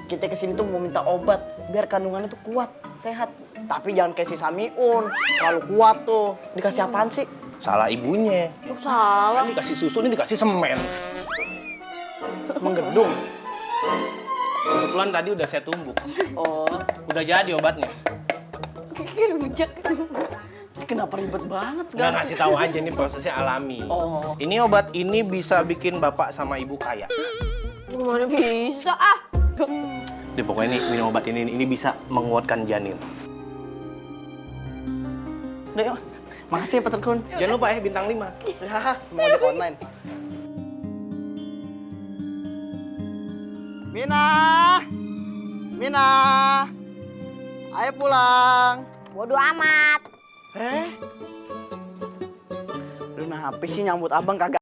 Kita kesini tuh mau minta obat biar kandungannya tuh kuat, sehat. Tapi jangan kasih Samiun, terlalu kuat tuh. Dikasih apaan sih? Salah ibunya. Lu salah. Ini dikasih susu, ini dikasih semen. Menggedung. Kebetulan tadi udah saya tumbuk. Oh, Udah jadi obatnya. Kayak rujak. kenapa ribet banget Nggak segala? ngasih tahu aja ini prosesnya alami. Oh. Ini obat ini bisa bikin bapak sama ibu kaya. Gimana bisa ah? Deh pokoknya ini minum obat ini bisa menguatkan janin. Udah yuk. Makasih ya Pak Terkun. Jangan lupa ya bintang 5. Hahaha, mau ojek online. Mina! Mina! Ayo pulang. Bodoh amat. Lu kenapa sih nyambut abang kagak